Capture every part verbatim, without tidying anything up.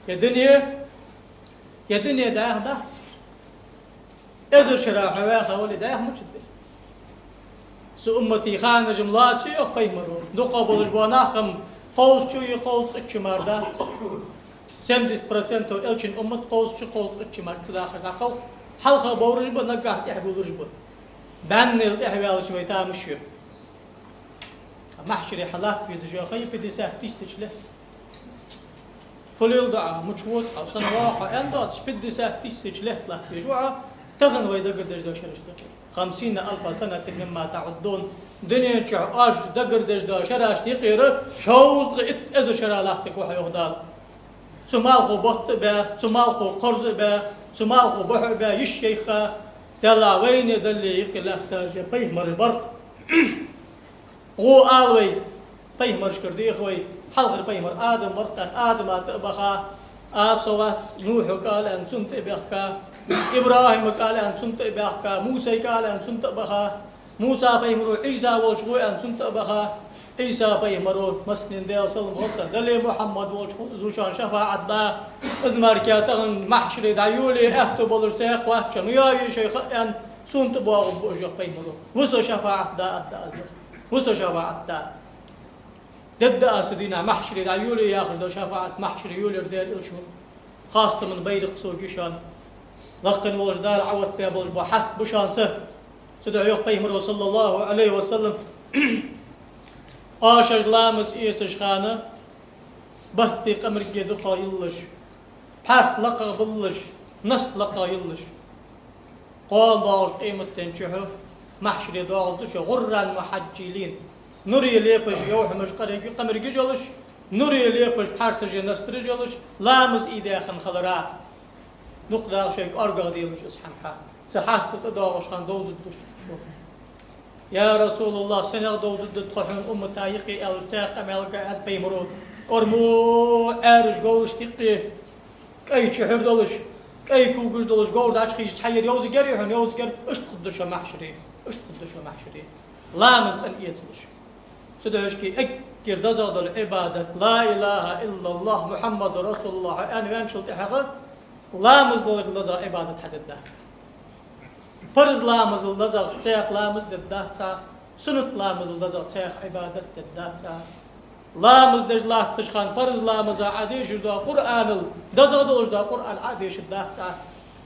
Ер дуне, ер дуне дӀаьха дац. Эзар шера хьо ваьха вале, дӀаьха мичад? Са уммата ханаш-м лоаца я, йоах пайхамаро. Дукхагӏа болаш бола нах-м кхузткъеи кхузткъеи мара дац. Семьдесят процентов элчан уммат кхузткъеи кхузткъеи мара ца дахаш дӀакхалх. Хьалха бовраш ба, наггахьа тӀехьа бувлаш ба. БӀаьннел тӀехьа ваьлча вай тамаш я. Махьшаре хьалатта везаш я хьа пятьдесят тысяч лет. Фулил да Ӏа, мича вода Ӏа, сенна ва Ӏа аьнна доацаш, пятьдесят тысяч лет латта везаш ва Ӏа, тахан вай дагардеш дола шераш тӀа. خمسين ألف سنة مما تعدون. Дунен чу оаш дагардеш дола шерашта юкъера шовзткъеи итт эзар шера латтаргва Ӏа, йоах Дала. Цу малхо ботт а баь, цу малхо кхорз а баь, цу малхо бохьо а баь, йиш йайха, Даьллахь, вайна Даьла юкъе латташ я пайхамараш бар. ГӀо ала вай, пайхамарашкара деха вай, хьалхара пайхамар Адам вар аьнна, Адама тӀа а баха, а со вац, Нухьага ала аьнна, цунна тӀа а баьхка, ИбрахӀимага ала аьнна, цунна тӀа а баьхка, Мусайга ала аьнна, цунна тӀа а баха, Муса пайхамаро Ӏийса волча гӀо аьнна, цунна тӀа а баха, Ӏийса пайхамаро, массанена Даьла салам хилда цунна, дале, Мухьаммад волча гӀо зувш шафаӀат да, из мара тахан махьшаре дӀайолае аьттув болаш цхьаккха вац, ма йоае шоай ха аьнна, цунна тӀа боагӀаргба уж, йоах пайхамаро. Ва со шафаӀат да, аргда аз, йоах. Ва со шафаӀат да. Дергда аз цу дийнахьа махьшаре дӀайолае яхаш дола шафаӀат, махьшаре йолаер Даьла элча ва. Хастама байракх сога я шоана. Лакхе волча Дала Ӏоотта баь болаш бола хьаст ба шоана са. Цудухьа йоах пайхамаро, صلى الله عليه وسلم, оаш ламаз эцаш хана, батти къамаргеи дукхагӀа йиллалаш, пхьарс лакхагӀа биллалаш, наст лакхагӀа йиллалаш. Кхоана доагӀача къематдийнахьа махьшаре доагӀаргда шо غرا محجلين. Нуре лепаш йовхьамаш къамаргаш, къамаргаш йолаш, нуре лепаш пхьарсаши настараши йолаш, ламаз ийдаь хинна хилара. Дукха дагӀа шоай кӀоаргагӀа делаш из хӀама хьа. Цу хьаста тӀадоагӀаш хана довзаргда шо. Я РасулаллахӀ, сенах довзаргда тхо хьона уммата юкъе, аьлча, цхьа къамаьл га аьннад пайхамаро. КӀормо Ӏаьржа говрашта юкъе кӀай чухьар долаш, кӀай когаш долаш, говр дӀачухийша, хьайра йовзаргьяр хьона, йовзаргьяр, иштта хургда шо махьшаре, иштта хургда шо махьшаре. Ламаз цӀена эцалаш. Цудухьа эггара дезагӀа дола Ӏибадат, لا إله إلا الله محمد رسول الله аьнна ваьнначул тӀехьагӀа, ламазал дезагӀа Ӏибадат хьадергдац. Парз ламазал дезагӀа цхьаккха ламаз дергдац Ӏа, суннат ламазал дезагӀа цхьаккха Ӏибадат дергдац Ӏа. Ламаз деш латташ хана парз ламаза Ӏа дешаш дола Къуръанал дезагӀа долаш дола Къуръан Ӏа дешаргдац Ӏа.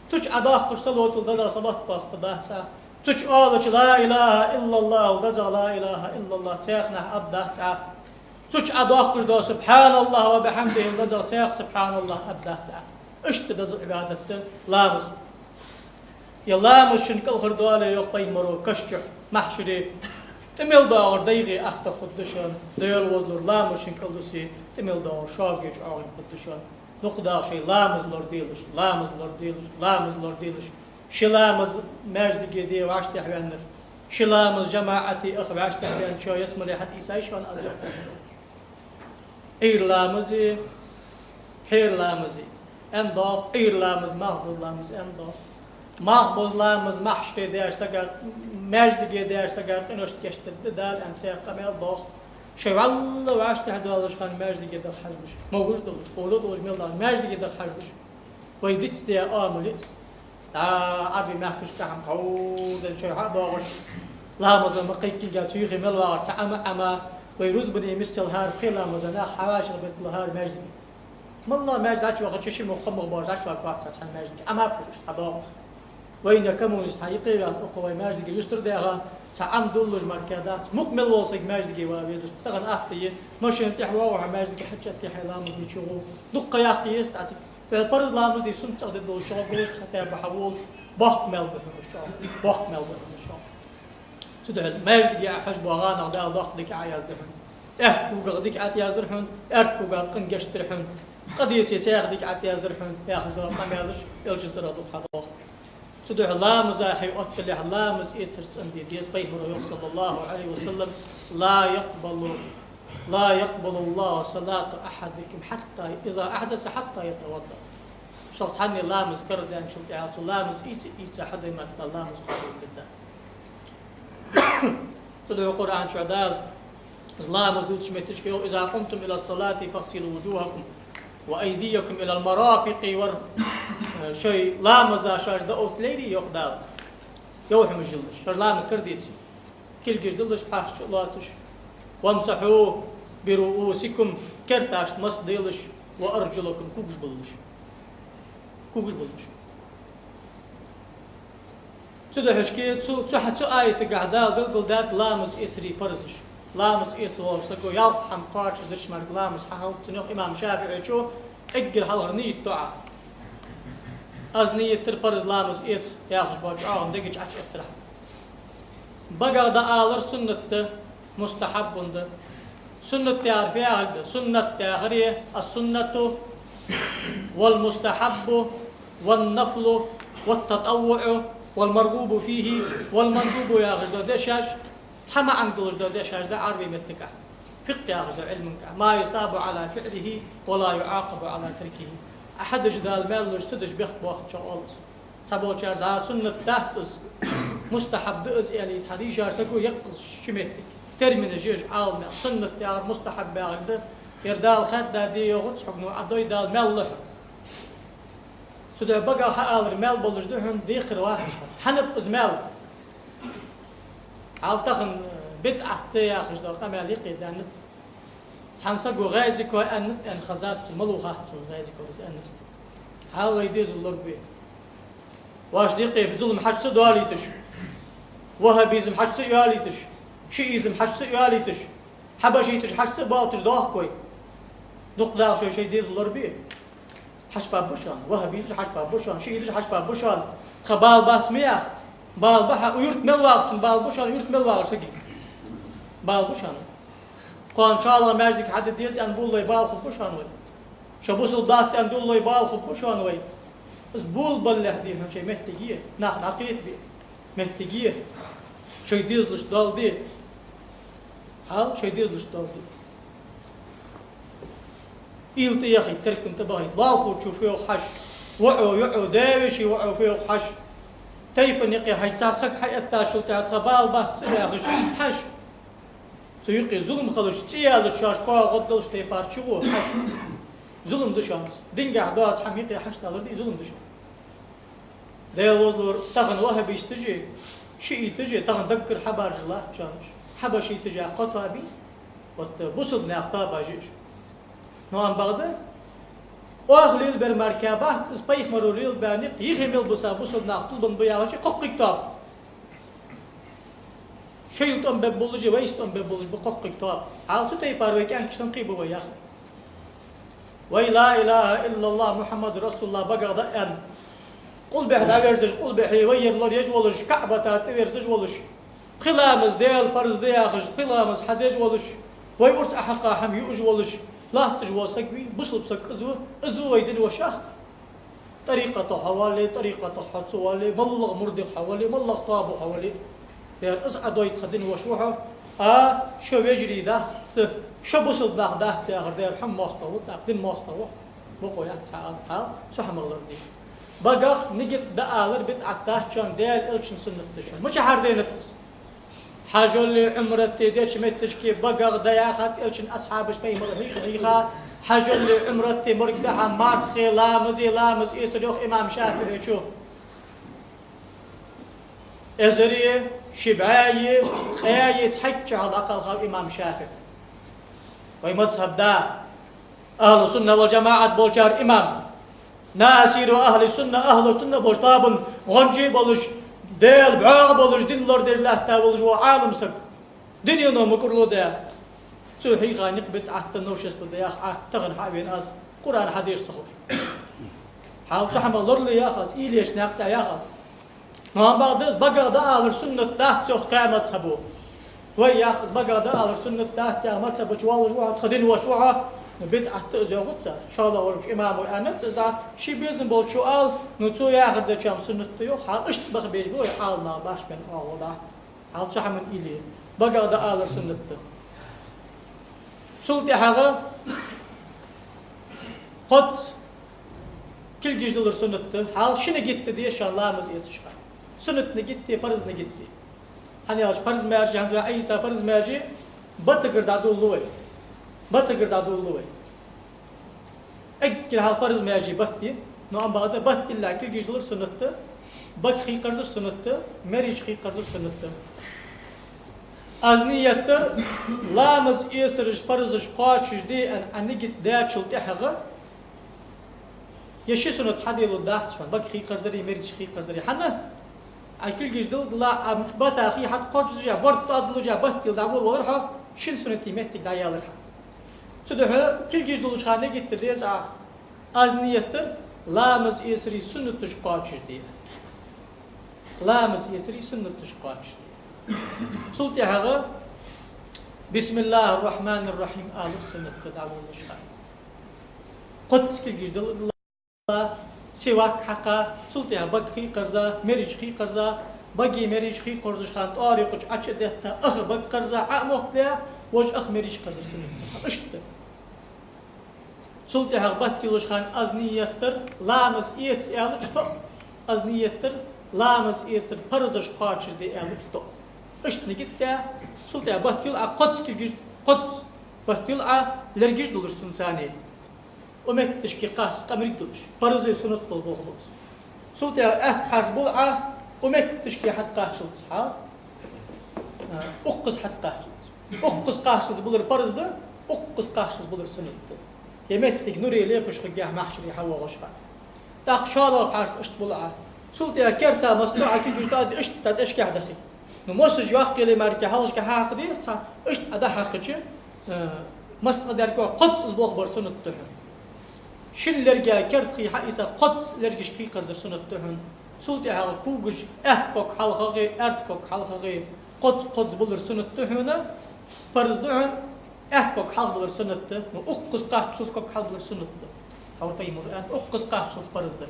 Цу чу Ӏа доаккхаш салотал дезагӀа салот доаккхаргдац Ӏа. Цу чу оалача لا إله إلا الله-ал дезагӀа لا إله إلا الله цхьаккха нах аргдац Ӏа. Цу чу Ӏа доаккхаш дола سبحان الله وبحمده-ал дезагӀа цхьаккха سبحان الله аргдац Ӏа. Иштта деза Ӏибадат да ламаз. Ер ламаз шун кӀалхардоале, йоах пайхамаро, каша чу, махьшаре, тӀа мел доагӀар дайгӀа атта хургда шоана, Даьла возалур ламаз шун кӀалдусе, тӀа мел доагӀар шогечу ӀогӀин хургда шоана. Дукха дагӀа шоай ламаз лораделаш, ламаз лораделаш, ламаз лораделаш. Ши ламаз маьждиге де вӀаштӀехьаваьннар, ши ламаз жамаӀате аха вӀаштӀехьаваьнначоа ялсмале хьатӀаийцай шоана аз, йоах. Ӏуйра ламази, пхьера ламази аьнна доагӀа, Ӏуйра ламаз, малхбуза ламаз аьнна доагӀа. Малхбуза ламаз махьшаре деш сага, маьждиге деш сага къиношта гешт дергда Дала аьнна цхьаккха къамаьл доагӀа. Шоай вӀалла вӀаштӀехьадоалаш хана маьждиге даха хьажалаш, могаш долаш, къора долаш мел даха, маьждиге даха хьажалаш. Вай дицдаь оамал я из. ДӀа Ӏарбий мехкашка хӀама кховденна шоай хьадоагӀаш, ламаза ма кхайккхинге цу юхе мел вагӀар цхьа Ӏама, Ӏама, вай рузбане миссел хӀара пхе ламаза нах хьавӀашагӀбетталу хӀара маьждиге. МаллагӀа маьждиге дӀачувахача ши мух, кхо мух боаржа дӀачуваргвац цхьан маьждиге, Ӏама пхе иштта хьадоагӀа. Вайна коммунисташ хьаийккхе ваьнна, укхо вай маьждиге юстардаьха, цхьа Ӏам дуллуш мара дац, мукъа мел вола саг маьждиге ва везар. Тахан атта я, машенаца тӀехьа воагӀа хьо маьждиге, хьачуетте хьай ламаз де чугӀо. Дукха яккха еза тӀа цига. Вай парз ламаз дий, суннат чӀоагӀа дергдолаш чӀоагӀа гулаш, хатӀаба хьавола, боккха маьл ба хьона уж чӀоагӀа, боккха маьл ба хьона уж чӀоагӀа. Цудухьа маьждиге Ӏа хьажа боагӀа нах Дала доккха дика Ӏояздаьд хьона. Аьрка когах дика ӀотӀаяздаьд хьона, аьрка кога къин гешт даьд хьона. Къа деце цхьаькха дика ӀотӀаяздаьд хьона, яхаш дола къамаьлаш элчан цӀерах дукха хьадоагӀа. Цудухьа ламаза хье отталехь, ламаз эцар цӀенде деза, пайхамаро йоах, صلى الله عليه وسلم: لا يقبل، لا يقبل الله صلاة أحدكم حتى إذا أحدث حتى يتوضأ. Шух цхьанне ламаз карадаьнначул тӀехьагӀа, цо ламаз ийца, ийца хьадой мара ламаз кхоачашдергдац. Цудухьа Къуръан чу Дала, из ламаз дувцача метташка йоах: إذا قمتم إلى الصلاة فاغسلوا وجوهكم. وأيديكم إلى المرافق вар, э, шоай ламаза шоаш дӀаотталийла, йоах Дала. Йовхьамаш йиллаш, шоаш ламаз кара деций. Кулгаш дуллаш, пхьарс чу а лоацаш. وامسحوا برؤوسكم керташта масхь делаш, وأرجلكم когаш буллаш. Когаш буллаш. Цудухьа шке цу, цу хьа-, цу аятагахь Дала белгалдаьд ламаз эцара парзаш. Ламаз эца волча саго ялх хӀама кхоачашдеш мара ламаз хьахилац, цунах имам ШафиӀийчо эггара хьалхара нийят ду Ӏа. Аз нийят дир парз ламаз эца яхаш бола чӀоагӀа дега чу Ӏочуэттар хьа. Багах дӀаалар суннат да, мустахьаббун да. Суннат яхар фу яхилга да? Суннат яхар السنة والمستحب والنفل والتطوع والمرغوب فيه والمندوب яхаш дола дешаш, цхьа маӀан долаш дола дешаш да Ӏарбий меттагахь. ФикъхӀ яхаш дола Ӏилманга. ما يثاب على فعله ولا يعاقب على تركه. Ӏа хьадеш Дала маьл луш, ца деш бехк боаккхаш оал из. Цхьаболчар да суннат дац из, мустахьаб да из аьле, цхьа дийшар саго яьккхай из ши меттиг. Терминаш еш Ӏаламнаха, суннат яхар, мустахьаб яхар да, ер Дала хаьдда де йоагӀац хьога, ну, Ӏа дой Дала маьл лу хьона. Цудухьа багах хьаалар маьл болаш да хьона, декхар вахаш хьона. ХӀана ба из маьл? Хьал тахан, э, бидӀат да яхаш дола къамаьл юкъе даьннад. Цхьан саго гӀаьзи кой аьннад аьнна хазад цунна, малув хац цунна гӀаьзи кой из аьннар. Хьал вай дезал лорабе. Ваш декъе зулам хьаьшца доалийташ, ваххабизм хьаьшца йоалийташ, шиизм хьаьшца йоалийташ, хьабашиташ хьаьшца боалийташ доахк вай. Дукха даха шоай, шоай дезал лорабе. Хьаьш ба шоана, ваххабиташ хьаьш ба шоана, шииташ хьаьш ба шоана. Тха бала бац ма яха. Бала ба хьа, юрта мел вагӀачун бала ба шоана, юрта мел вагӀача сага бала ба шоана. Кхоана шоллагӀа маьждиг хьаде деза аьнна боаллой бала хургба шоана вай. Шо бусалба дац аьнна доаллой бала хургба шоана вай. Из болабалалехь де хьона шоай моттиге, нах дӀакхетабе моттиге, шоай дезалашта доал де. Хьал шоай дезалашта доал де. Уйла тӀа яхийта, теркам тӀабахийта. Лоалахочо фу йоах хьажа. ВоӀо, йоӀо, даь-веший воӀо фу йоах хьажа. Тайпан юкъе хьажа, цхьа саг хьаэттачул тӀехьагӀа тха бала бац ца яхаш хьажа. Цу юкъе зулам хилча, цӀи яллача шоаш кхоа гӀод долаш тайпара чугӀо хьажа. Зулам да шоана из. Дингахь доаца хӀама юкъе хьажа далар да, зулам да шоана. Даьла возалора, тахан ваххабисташ а, шииташ а тахан даггара хьабаржа латтачараш, хьабашиташ а кхо тоба я, вот, бусалба наьха тоабаш я уж. Но ам бакъда, оаха лелабер мара кхы бац из, пайхамаро лелабаьнна, йихи мел буса бусалба нах тилбан ба яхача кхоккхийга тоба. Шоайла тӀом бергболаш а, вайца тӀом бергболаш а ба кхоккхийга тоба. Хьал цу тайпара вай кӀаьнкашта кхебу вай яхар. Вай لا إله إلا الله محمد رسول الله багах дӀааьнна, къулбехьа дӀаверзаш, къулбехье вай ер лораеш волаш, КаӀбата тӀаверзаш волаш, пхи ламаз Даьла парз да яхаш, пхи ламаз хьадеш волаш, вай урс Ӏохьакха хӀама юаш волаш латташ вола саг вий, бусалба саг из ва, из ва вай дина воша. ТӀарикъатах хьо вале, тӀарикъатах хьо ца вале, моллагӀа муридах хьо вале, моллагӀа тоабах хьо вале. Дера, из Ӏа дой тха дина воша ва хьо, а шо вежарий дац, шо бусалба нах дац яхар, дера, хьона моастагӀа ва, тӀаккха дина моастагӀа ва. Бокъо яц цхьа ала хьал, цу хӀамах лораде. Багах нигат дӀаалар бидӀат дац шоана, Даьла Элчан суннат да шоана. Мичахьара денад из? Хьажолеи Ӏумрати деча метташка багах да яхад Элчан асхьабаша, пайхамара хьийха-хьийха, хьажолеи Ӏумрати морг дахьа мархеи ламази, ламаз эцар, йоах имам ШафиӀийчо. Эзари ши бӀаьи ткъаьи цхьайтта шу хьалха дӀакхалхав имам ШафиӀий. Вай мазхӀаб да, ахӀлу сунна вал жамаӀат болчар имам. ناصر أهل السنة, ахӀлу сунна болча тоабан гӀончий болаш, Даьла бӀоагӀа болаш, дин лорадеш латта волаш вола Ӏалам саг. Дунено мукӀарло да. Цо хьийха никъ бидӀат да, новшество да яха Ӏа, тахан хьавена аз, Къуръан, хьадис ца ховш. Хьал цу хӀамах лорале яха аз, уйла еш наькъа тӀа яха аз. Но ам бакъда из багах дӀаалар суннат дац йоах кхаь мазхӀабо. Вай яха из багах дӀаалар суннат дац яха мазхӀаб чу воаллаш ва хьо, тха дина воша ва хьо, но бидӀат да из йоахац цар. ШоллагӀа волча имамо аьннад из дӀа, ший безам болчо ала, но цо яхар деча хӀама суннат да йоах, хьал иштта баха безаш ба вай Ӏаламнаха башха бен оагӀув дӀа. Хьал цу хӀаман уйла е. Багах дӀаалар суннат да. Цул тӀехьагӀа кхозза кулгаш дуллар суннат да. Хьал ши нигат де деза шоана ламаз эцаш хана. Суннат нигат е, парз нигат е. ХӀана аьлча парз маьрша, хӀанз вай Ӏийса парз маьрша, батагара дӀадоладу вай. Батагара дӀадоладу вай. Эггара хьалха парз маьже баттий, но амма бакъда баттал кулгаш дулар суннат да, бага хий кхарзар суннат да, мераж хий кхарзар суннат да. Аз нийят дир, ламаз эцараш парзаш кхоачашде аьнна Ӏа нигат даьчул тӀехьагӀа, е ши суннат хьаделларгдац хьона, бага хий кхарзари, мераж хий кхарзари. ХӀана? Ӏа кулгаш дулдала, Ӏа бата хий хьатӀакхоачаш, борд тӀадуллаш, баттал дӀаволавалар хьо, шин суннатий моттиг дӀаялар хьа. Цудухьа кулгаш дуллача хана нигат де деза Ӏа. Аз нийят дир, ламаз эцарий суннаташ кхоачашде. Ламаз эцарий суннаташ кхоачашде. Цул тӀехьагӀа «Бисмиллахир-рахманир-рахим» алар суннат да дӀаволалуча хана. Кхозза кулгаш дулдала, сивак хьакха, цул тӀехьагӀа бага хий кхарза, мераж хий кхарза, багеи меражеи хий кхорзача хана тӀоара юкъе Ӏочудетта, ах бага кхарза, Ӏо а мохк баь, вож ах мераж кхарзар суннат да. Иштта. Цул тӀехьагӀа баттал йолча хана аз нийят дир, ламаз эца аьлча тоъ, аз нийят дир, ламаз эцар парзаш кхоачашде аьлча тоъ. Иштта нигат даь, цул тӀехьагӀа баттал Ӏа кхозза кулгаш, кхозза баттал Ӏа лергаш дулаш цунцара. Укх метташка кхаччалца къамарг дулаш, парзи суннати бола болх ба из. Цул тӀехьагӀа аьтта пхьарс бул Ӏа, укх метташка хьатӀакхаччалца хьа, а, укхаза хьатӀакхаччалца. Укхаза кхаччалца булар парз да, укхаза кхаччалца булар суннат да. Е моттиг нуре лепаш хургья маьхьшаре хьавоагӀача хана. ТӀаккха шоллагӀа пхьарс иштта бул Ӏа. Цул тӀехьагӀа керта масса да Ӏа кулгаш доаде, иштта тӀехьашкахьа дахе. Ну, мосаш йоккха яле мара хьалхашка хьакха деза цхьа, иштта Ӏа дӀахьакхача, э, масса цкъа дерг кхозза из болх бар суннат да хьона. Шин лерга керда хий хьаийца, кхозза лергашка хий кхарзар суннат да хьона. Цул тӀехьагӀа когаш аьтта ког хьалхагӀа, аьрда ког хьалхагӀа, кхозза, кхозза булар суннат да хьона, парз да хьона, аьтта ког хьалха булар суннат да, ну, укхаза кхаччалца ког хьалха булар суннат да. Хьавар пайхамара аьннад, укхаза кхаччалца парз да.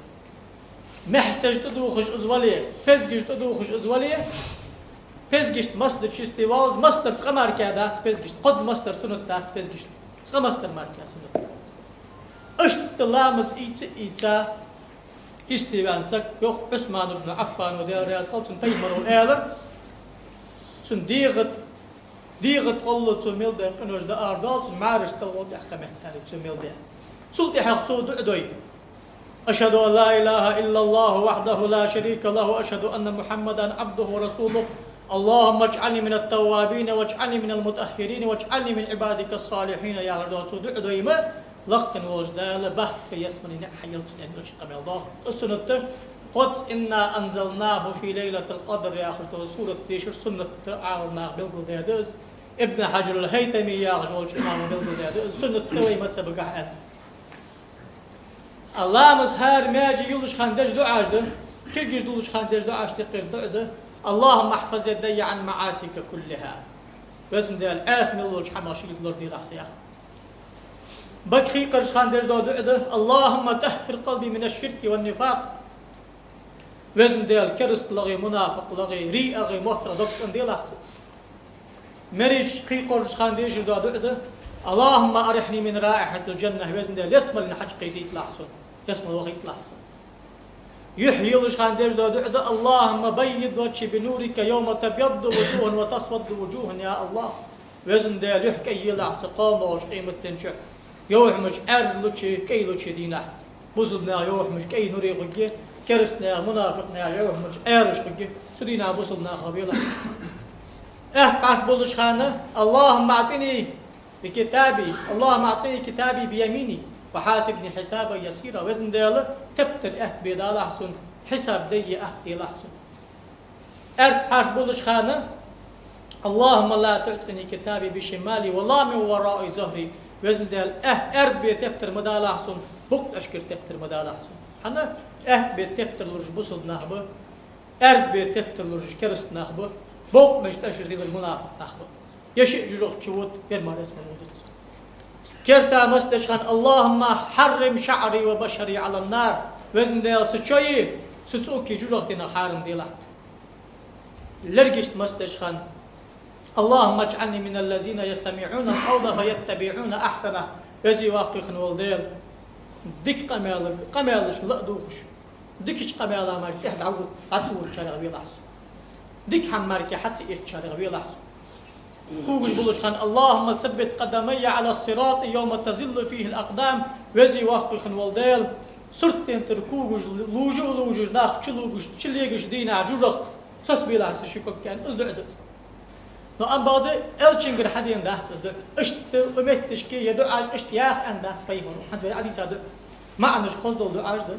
Маьхьсаж тӀадувхаш из вале, пезгаш тӀадувхаш из вале, пезгашта масса да чистый валаз, массанех цкъа мара кхы дац пезгашта, кхозза масса дар суннат дац пезгашта, цкъа масса дар мара кхы суннат дац. Иштта ламаз ийца, ийца, истий ваьнна саг, йоах Ӏусман ибн Ӏаффана, Даьла раьза хилва цунна, пайхамара аьлар, цун дегӀа тӀа, дегӀа тӀа гӀолла цо мел даь къинош дӀаарадоал, цун маьрашта тӀа гӀолла тӀехьа кхы меттел цо мел даь. Цул тӀехьагӀа цо дуӀа дой: أشهد أن لا إله إلا الله وحده لا شريك له، وأشهد أن محمدا عبده ورسوله. اللهم اجعلني من التوابين واجعلني من المطهرين واجعلني من عبادك الصالحين, яхаш дола цо дуӀа дой ма, лакхе волча Дала баьхка ялсмален наӀар хьаелча, аьнна долаш къамаьл да. Из суннат да. Кхозза «إنا أنزلناه في ليلة القدر» яхаш дола сурат дешар суннат да, Ӏаламнаха белгалдаьд из. Ибн Хьаджар аль-ХӀайтами яхаш волча имама белгалдаьд из, суннат да вай мазхӀабагахьа аьнна. А ламаз хӀара маьже йолаш хана деш дуӀаш да, кулгаш дулаш хана деш дуӀаш тӀехьа дуӀа да: اللهم احفظ يدي عن معاصيك كلها. Везан Даьла, Ӏаьса мел долча хӀамах ший лораделахь са, яхар. Бага хий кхарзача хана деш дола дуӀа да: اللهم طهر قلبي من الشرك والنفاق. Везан Даьла, керасталгӀеи, мунафикъалгӀеи, риягӀеи, моттаргӀеи дог цӀенделахь са. Мераж хий кхорзача хана дешаш дола дуӀа да: اللهم أرحني من رائحة الجنة. Везан Даьла, ялсмален хьаж кхетийталахь сона, ялсмала вахийталахь сона. Юхь йолаш хана деш дола дуӀа да: اللهم بيض وجهي بنورك يوم تبيض وجوه وتسود وجوه, я АллахӀ. Везан Даьла, юхь кӀай елахь са кхоана долча къематдийнахьа, йовхьамаш Ӏаьржлуча, кӀайлуча дийнахьа. Бусалба наьха йовхьамаш кӀай нуре хургья, кераста наьха, мунафикъ наьха йовхьамаш Ӏаьржа хургья, цу дийнахьа бусалба нахах велахь. Аьтта пхьарс болча хана: اللهم أعطني بكتابي، اللهم أعطني كتابي بيميني وحاسبني حسابا يسيرا. Везан Даьла, тептар аьтта бе далахь сона, хьисаб дайе аьтта делахь сона. Аьрда пхьарс болча хана: اللهم لا تعطني كتابي بشمالي ولا من وراء ظهري. Везан Даьла, аьтта, аьрда бе тептар ма далахь сона, букъ тӀехьашкара тептар ма далахь сона. ХӀана? Аьтта бе тептар луш бусалба нах ба, аьрда бе тептар луш кераста нах ба, букъ мел тӀехьашкара лелар мунафикъ нах ба. Ер шиъ жожагӀате чу вода, ер мара ялсмале вода. Керта масса деча хана: اللهم حرم شعري وبشري على النار. Везан Даьла, са чои, са цӀоки жожагӀатенах хьарам делахь. Лергашта масса деча хана: اللهم اجعلني من الذين يستمعون القول فيتبعون أحسنه. Веза-воккха хинна вола Даьла, дика къамаьл, къамаьлашка ла а дувгӀаш, дикача къамаьла мара тӀехьа дӀаву-, дӀа ца вуврачарех велахь со. Дика хӀама мара кхы хьа ца эцачарех велахь со. Когаш болаш хана: «اللهم ثبت قدمي على الصراط يوم تزل فيه الأقدام». Веза Воккха хинна вола Даьла, суртден тӀара когаш лувш а лувш, нах чулувш, чулегаш дийнахьа жожагӀате соцабелахь са ши ког, аьнна, из дуӀа да из. Но амма бакъда Элчангара хьадена дац из дуӀа. Иштта укх метташка ер дуӀаш иштта яха аьнна дац пайхамаро. ХӀанз вай Ӏодийца дуӀа маӀанаш хоза дола дуӀаш да,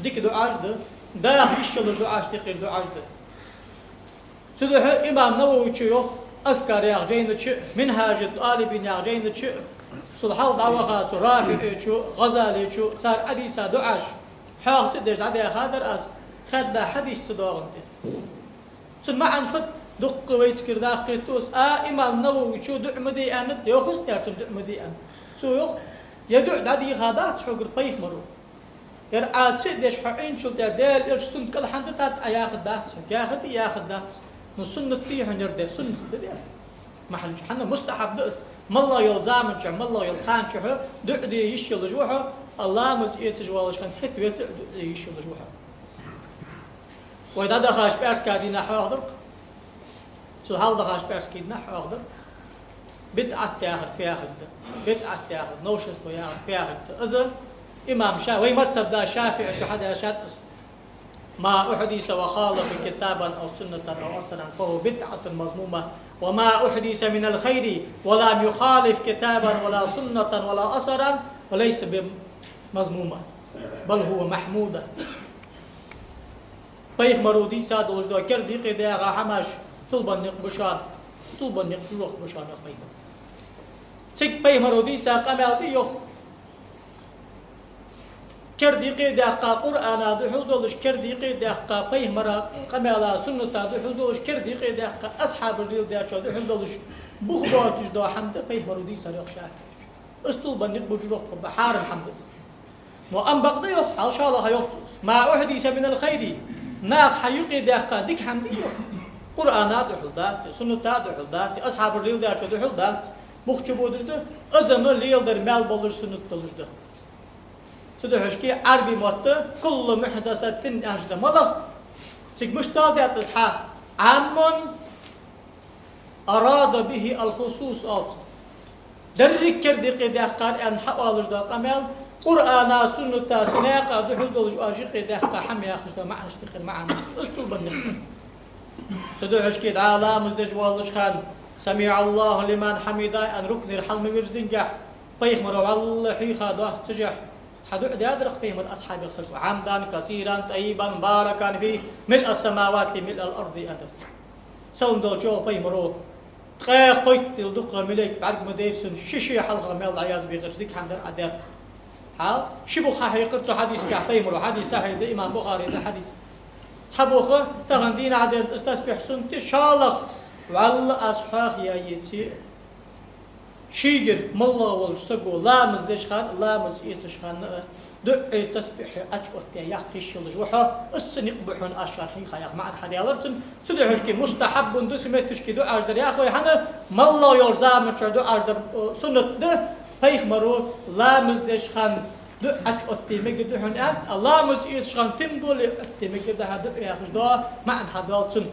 дика дуӀаш да, даха йиш йолаш дуӀашта юкъера дуӀаш да. Цудухьа имам Нававийс йоах, «Азкар» яхача жайна чу, «Минхьажу ттӀалибин» яхача жайна чу, цул хьалха дӀаваха цу РафиӀийс, ГӀазалийс, цар Ӏодийца дуӀаш хьоаха ца деш дӀадаьха дар аз, хадда хьадис ца доагӀандаь. Цун маӀан фуд, дуккха вайцига даккхийт аз, а, имам Нававийс дуӀа ма де аьннад, йоах, из тӀера цун дуӀа ма де аьннад. Цо йоах, ер дуӀа дӀадийха дац хьогара пайхамаро. Ер Ӏа ца деш хьо Ӏийначул тӀехьа Даьла Элчан суннат кӀалхьан да тӀа Ӏа яхаргдац, яхар да, яхаргдац. Но суннат дий хьона ер де, суннат да ер. Махьалчу хьона мустахьаб да из. МаллагӀа йолча заман чухь, маллагӀа йолча хана чухь дуӀа де йиш йолаш ва хьо, а ламаз эцаш воалаш хана хӀета вета а дуӀа де йиш йолаш ва хьо. Вай дӀадахача пӀаьраска дийнахьа хьоахадаьр-кх. Цул хьалха дахача пӀаьраска дийнахьа хьоахадаьр. БидӀат яхар фу яхилга да? БидӀат яхар, новшество яхар фу яхилга да? Из имам Ша-, вай мазхӀаб да ШафиӀийс хьадийшад из: «ما أحدث وخالف كتابا أو سنة أو أثرا فهو بدعة مذمومة، وما أحدث من الخير ولم يخالف كتابا ولا سنة ولا أثرا فليس بمذموم، بل هو محمود». Пайхамаро дийца долаш дола керда юкъе даьха хӀамаш тилбенна никъ ба шоана, тилбенна никъ, жожагӀате ба шоана, йоах пайхамаро. Цига пайхамаро дийца къамаьл да, йоах, керда юкъе даьккха Къуръана духьал долаш, керда юкъе даьккха пайхамара къамаьла, сунната духьал долаш, керда юкъе даьккха асхьабаша леладаьчоа духьал долаш, бух боацаш дола хӀама да пайхамаро дийцар, йоах ШафиӀийс. Из тилбенна никъ ба, жожагӀате ба, хьарам хӀама да из. Но амма бакъда, йоах, хьал шоллагӀа йоах цо: «ما أحدث من الخير», наха хьаюкъе даьккха дика хӀама дий, йоах, Къуръана духьал дац, сунната духьал дац, асхьабаша леладаьчоа духьал дац, бух чубодаш да, из-м леладар маьл болаш, суннат долаш да. Цудухьа шки Ӏарбий мотта «كل محدثة» аьнна да малагӀа, цига мишта даьд из хьа: «عام أراد به الخصوص», оалаш. Деррига керда юкъе даьккхар аьнна хьаоалаш дола къамаьл, Къуръана, сунната, синаькъа духьал долаш оаш юкъе даьккха хӀама яхаш дола маӀанашта юкъера маӀан да из, тилбенна никъ ба. Цудухьа шки дӀа ламаз деш воалаш хана «سمع الله لمن حمده» аьнна рукуӀера хьал ма вирзингехь, пайхамаро вӀалла хьийха доаццашехь, цхьа дуӀа даьдар-кх пайхамара асхьабех саго: «حمدا كثيرا طيبا مباركا فيه ملء السماوات وملء الأرض», аьннадар цо. Салам долча пайхамаро ткъаь кхойттал дукха малейк бӀарг ма дайра цунна, ши-ши хьалха маьл дӀаязбехараш дика хӀама дар Ӏа даьр. Хьал, ши бух хьахьекхар цу хьадисагахь пайхамаро, хьадис сахьихь да, имам Бухарийс да хьадис. Цхьа бух: тахан дийнахьа денз из тасбихь суннат да, шоллагӀа, вӀалла аз хьоахаяь еце а, шийгара моллагӀа волча саго ламаз деча хана а, ламаз эцача хана а дуӀеи тасбихьеи Ӏочуоттаяь яккха йиш йолаш ва хьо, из са никъ ба хьона аз шоана хьийха, яха маӀан хьадаьлар цун. Цудухьа шки мустахьаббун да, цу метташка дуӀаш дар, йоах вай, хӀана, моллагӀа йолча заман чухь дуӀаш дар, о, суннат да, пайхамаро ламаз деча хана дуӀа Ӏочуотте мегаргда хьона аьнна, а ламаз эцача хана тем более Ӏоотте мегаргда хьа дуӀа яхаш дола маӀан хьадоал цун.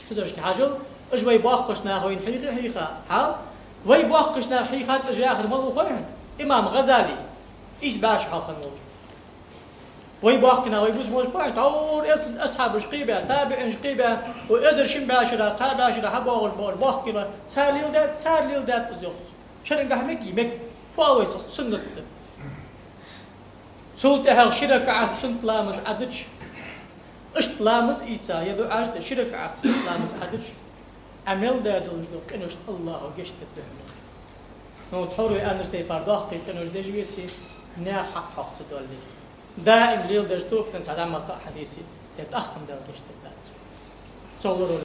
Цудухьа шки хьажал, уж вай боккхийча наха вайна хьийха, хьийха, хьал, вай боккхийча наха хьийхад уж яхар малув хой хьона? Имам ГӀазали, ийс бӀаь шу хьалха хинна волаш. Вай боккхий нах, вай бусалба нах бохьа, тхьовра эц-, асхьабаш кхебаь, табиӀинаш кхебаь, вай эзар шин бӀаь шера, кхаь бӀаь шера хьабоагӀаш боагӀаш боккхий нах, цар леладаьд, цар леладаьд из, йоах цо. Шерангахьа мегий, мег, фу оал вай цох, суннат да. Цул тӀехьагӀа ши ракаӀат суннат ламаз Ӏадича, иштта ламаз ийца, е дуӀаш де, ши ракаӀат суннат ламаз Ӏадича, Ӏа мел даь долаш дола къиношта АллахӀо гешт дергда хьона. Ну, тхьовра вай аьннача тайпара доккхий къинош деш веце, наьха хьакъ хьох ца доалле, даим леладеш токханца хьа дӀа ма кхаъ хьадийсе, е тӀаккха-м Дала гешт дергдац. Цо лоро